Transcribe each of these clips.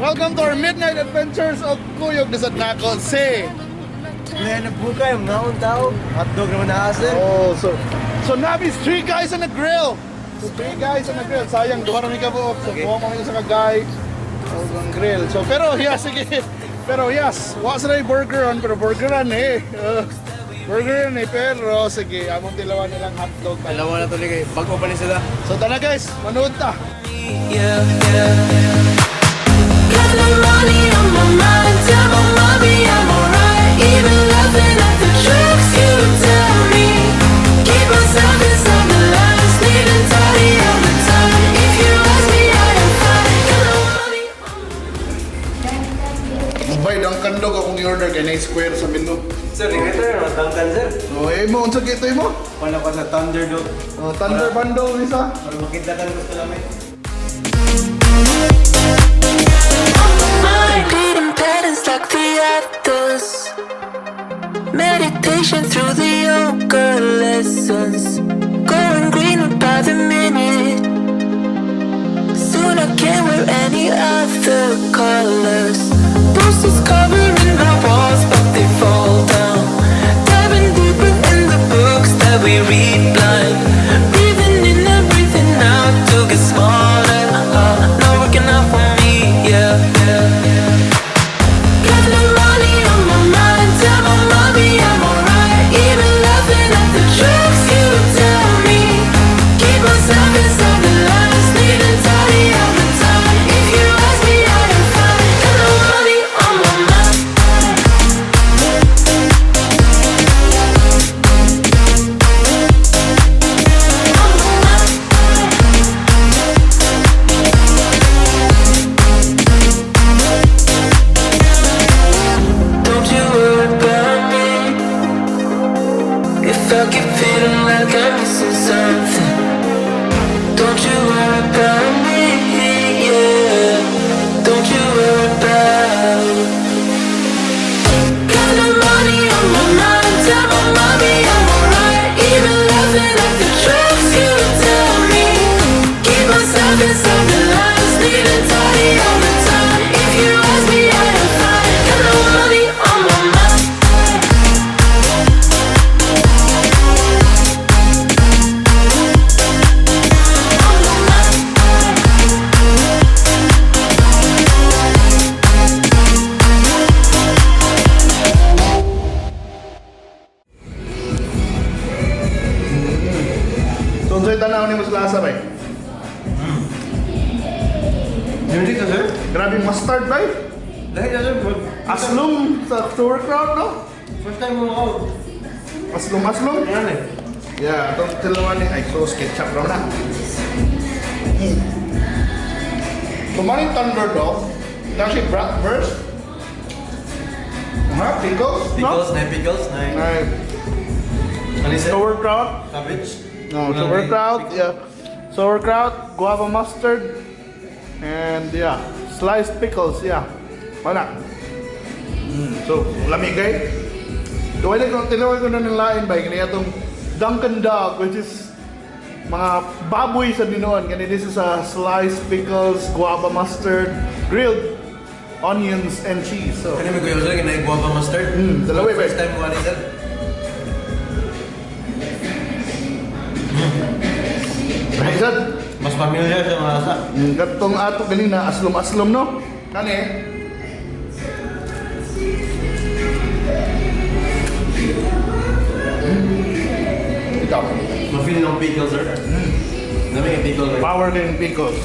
Welcome to our midnight adventures of Kuyog Desad Nako. Say. Ngayon nagbuka yung ngaon tao. Hotdog naman na sir. Oh, so Navi's three guys on the grill. So three guys on the grill. Sayang, duha ra mi kabuok. So kuha mo sa ka guy. So ang grill. So pero yeah, sige. Pero yes, wa sa burger on pero burgeran eh. Burgeran eh pero sige, among tilawan nilang hotdog. Dalawa na tuloy kay bago pa ni sila. So tara guys, manood ta. Yeah. Got no money on my mind. Tell my mommy I'm alright. Even laughing at the tricks you tell me. Keep myself inside the lines, neat and tidy all the time. If you ask me, I am fine. Got no money on my Mubay Dunkin Dog akong i-order kay na square sa menu. Sir, ito yung Duncan sir. So eh mo unsa kito mo? Wala pa sa Thunder Dog. Oh, Thunder Bundle isa. Para makita gusto namin. Mind. Repeating patterns like the others. Meditation through the yoga lessons. Going greener by the minute. Soon I can't wear any other colors. Posters covering my walls, but they fall down. Diving deeper in the books that we read blind. Breathing in and breathing out to get smarter. Not working out for me, yeah. Got no money on my mind. Tell my mommy I'm alright. Even laughing at the tricks you tell me. Keep myself inside the lines, neat and tidy all the time. If you ask me, I am fine. Got no money on my mind. Don't you worry about me. If I keep feeling like I'm missing something, don't you worry about me, yeah. Don't you worry about. Got no money on my mind. Tell my mommy I'm alright. Even laughing at the tricks you tell me. Keep myself inside the lines, neat and tidy all the time. If you ask me, I am fine. Got no money on my mind. So unsay tanaw nimo sa lasa bay? Hindi ka sir? Grabe mustard bay. Dahil na sir. Aslong sa sauerkraut no? First time mo ako. Aslong aslong. Ano eh? Yeah, atong tilawan ni ay sauce ketchup raw na. So maning Thunder Dog, na si bratwurst. Ha, pickles? Pickles, na pickles, na No? Ay, ano sir? sauerkraut. Cabbage? No, sauerkraut, yeah. Sauerkraut, guava mustard, and yeah, sliced pickles, yeah. Wala. So, lamig eh. Tuwalay ko, tinawag ko na ng lain ba, kani atong Dunkin Dog, which is mga baboy sa dinoon. Kani this is a sliced pickles, guava mustard, grilled onions and cheese. So, Kani may kuya sir, kani guava mustard. Dalawa eh, First time mo ani sir. Right, sir? Mas familiar sa mga lasa. Katong ato ganina, aslom-aslom, no? Kani. Ikaw. Ma-feel ng pickles sir. Dami yung pickle right? Power din pickles.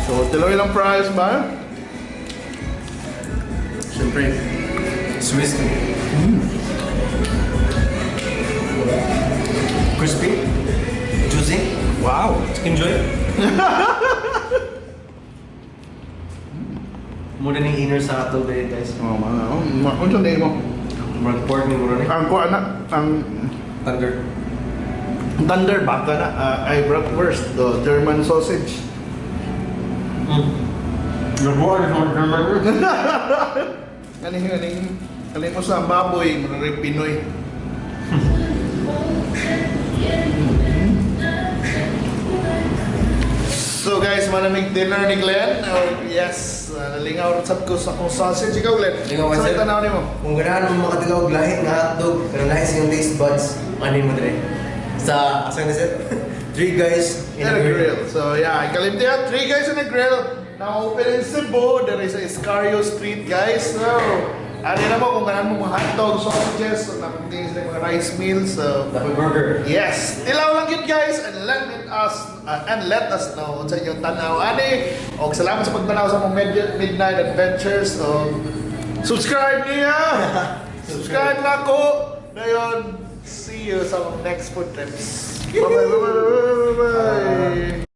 So, tuloy lang fries ba? Siyempre, Swiss. Crispy, juicy. Wow! Enjoy. Muna ning inner sa hotdog eh, guys. Oh, mga, oh, unsa din mo? Murag pork ni mura ni. Ang kuha na, ang Thunder. Thunder baka na, ay bratwurst, the German sausage. Nagbuha ni sa German. Kaning kaning kaning mo sa baboy, mura rin Pinoy. So guys, Manamig dinner ni Glenn. Oh, yes, nalingaw sad ko sa akong sausage. Ikaw, Glenn. Lingaw ka, Sa sir? tanaw nimo? Kung ganahan mo makatilaw og lahi nga hotdog, kanang lahi sa iyong taste buds, ano mo dire? Sa asa na, sir? Three Guys In a Grill. So yeah, ikalimti, Three Guys in a Grill. Now open in Cebu, there is a Escario Street, guys. So, ano na mo kung ganahan mo mga hotdog, sausages, so, napunting sila mga rice meals. So, Dapat burger. Yes, tilaw lang yun, guys, and let us know sa inyong tanaw ani. Og salamat sa pagtanaw sa among Midnight Adventures. So, subscribe niya. Subscribe na ko. Dayon, see you sa among next food trips. Bye bye bye bye bye. Bye.